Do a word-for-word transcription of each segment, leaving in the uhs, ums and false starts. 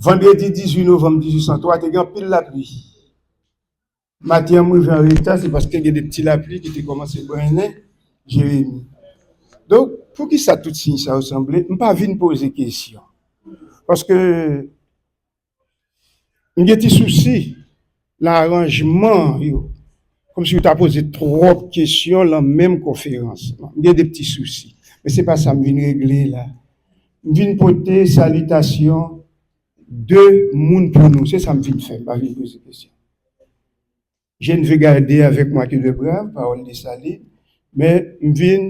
Vandredi dizuit novanm dizuit san twa, te gen anpil lapli. Maten an, m rive an reta, se paske gen de ti lapli ki te kòmanse brennen Jeremi. Donk, poukisa tout siy sa yo sanble? M pa vin poze kesyon. Paske m gen ti sousi nan aranjman yo. Kòmsi yo ta poze twòp kesyon lan menm konferans lan. M gen de ti sousi. Men se pa sa m vin regle la. M vin pote salitasyon de moun pou nou. Se sa m vin fè. M pa vin poze kesyon. Je ne veux garder avec moi que de braves, pawòl Desalin, men m vin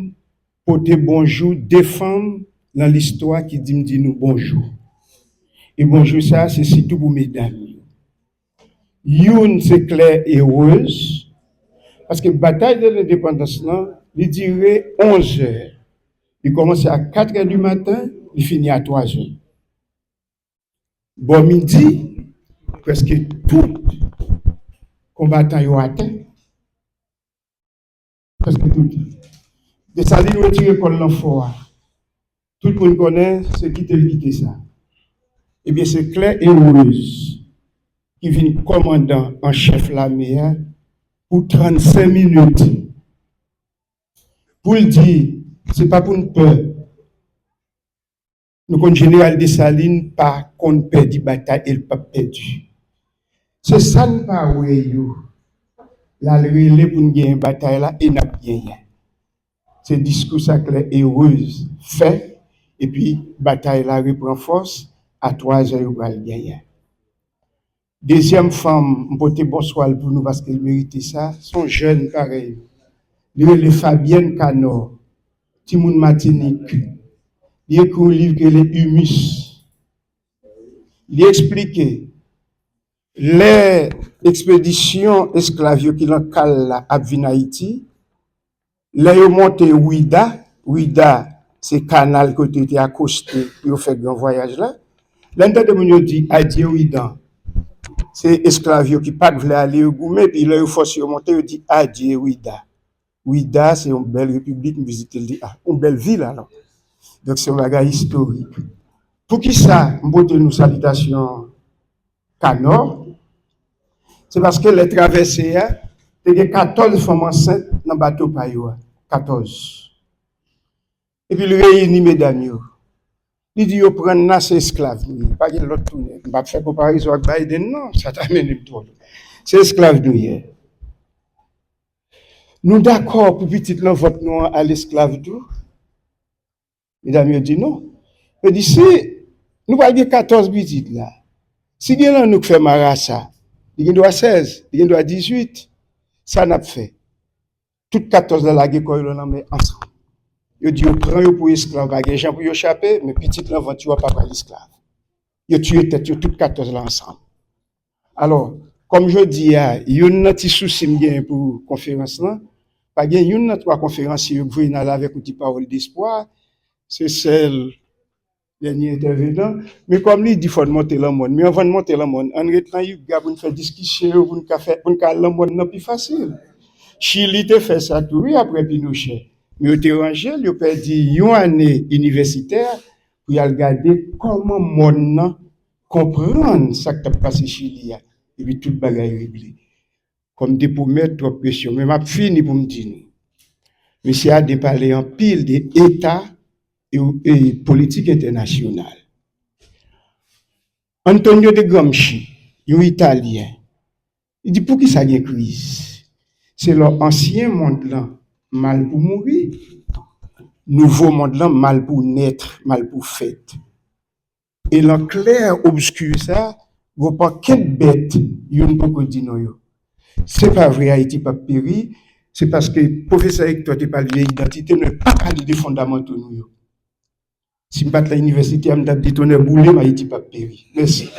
pote bonjou de fanm nan listwa ki di m di nou bonjou. E bonjou sa, se sitou pou medam yo. Youn se Claire Heureuse, paske batay de lendepandans lan, li dire onz è. Li kòmanse a kat è di maten, li fini a twa è. Bò midi, prèske tout konbatan yo atè. Prèske tout. Desalin retire kò l nan fò a. Tout moun konnen se kite l kite sa. Ebyen, se Claire Heureuse ki vin kòmandan an chèf lame a pou trannsenk minit. Pou l di, se pa pou n pè. Nou konn jeneral Desalin pa konn pèdi batay e l p ap pèdi. Se sa n pa wè yo. L al rele pou n genyen batay la e n ap genyen. Se diskou sa Claire Heureuse fè, epi batay la repran fòs, a twa è yo pral genyen. Dezyèm fanm, m pote bonswa l pou nou paske l merite sa, se yon jèn parèy nou. Li rele Fabienne Canor, timoun Matinik. Li ekri yon liv ki rele Humus. Li eksplike, lè ekspedisyon esklav yo ki lan kal la ap vin Ayiti, lè yo monte Ouidah, Ouidah se kanal kote yo te akoste pou yo fè gran vwayaj la. Lè n tande moun yo di adye Ouidah, se esklav yo ki pa t vle ale yo goumen, epi lè yo fòse yo monte, yo di adye Ouidah. Ouidah se yon bèl repiblik, m vizite l, li, ah, yon bèl vil alò. Donk se yon bagay istorik. Poukisa m pote nou salitasyon Canor? Se paske lè travèse a, te gen katòz fanm ansent nan bato pa yo a. Katòz. Epi l reyini medam yo. Li di yo pran n la, se esklav nou ye. Pa gen lòt tounen. M p ap fè konparezon ak Biden, non. Sa ta mennen m twò lwen. Se esklav nou ye. Nou dakò pou pitit lan vant nou an al esklav tou? Medam yo di non. Yo di, si nou pral gen katòz pitit la, si gen nan nou k fè marasa, li gen dwa sèz, li gen dwa dizuit, sa n ap fè? Tout katòz la lage kò yo nan lanmè ansanm. Yo di yo pran yo pou esklav, pa gen jan pou yo chape, men pitit lan vant yo a pa pral esklav. Yo tiye tèt yo tout katòz la ansanm. Alò, kòm jodi a, youn nan ti sousi m genyen pou konferans lan, pa gen youn nan twa konferansye yo k voye n ale avèk yon ti pawòl despwa, se sèl dènye entèvenan, men kòm li di fò n monte lanmòn, men anvan n monte lanmòn, ann ret nan Yucca pou n fè diskisyon yo, pou n ka fè, pou n ka al lanmòn nan pi fasil. Chili te fè sa tou, wi, apre Pinochet. Men yo te ranje l, yo pèdi yon ane inivèsitè pou y al gade kòman mòn nan konprann sa k t ap pase Chili a. Epi tout bagay regle. Kòm te pwomèt, twòp kesyon, men m ap fini pou m di nou. Mesye Aden pale anpil de eta e, e politik entènasyonal. Antonio de Gramsci, yon Italyen, li di, poukisa gen kriz? Se lè ansyen mond lan mal pou mouri, nouvo mond lan mal pou nèt, mal pou fèt. E lan klè obski sa, gon pakèt bèt, youn poko di non yo. Se pa vre Ayiti p ap peri, se paske pwofesè Hector te pale de idantite, men pa pale de fondamanto nou yo. Si m pa t lan inivèsite a, m t ap di tonè boule m, Ayiti p ap peri. Mèsi.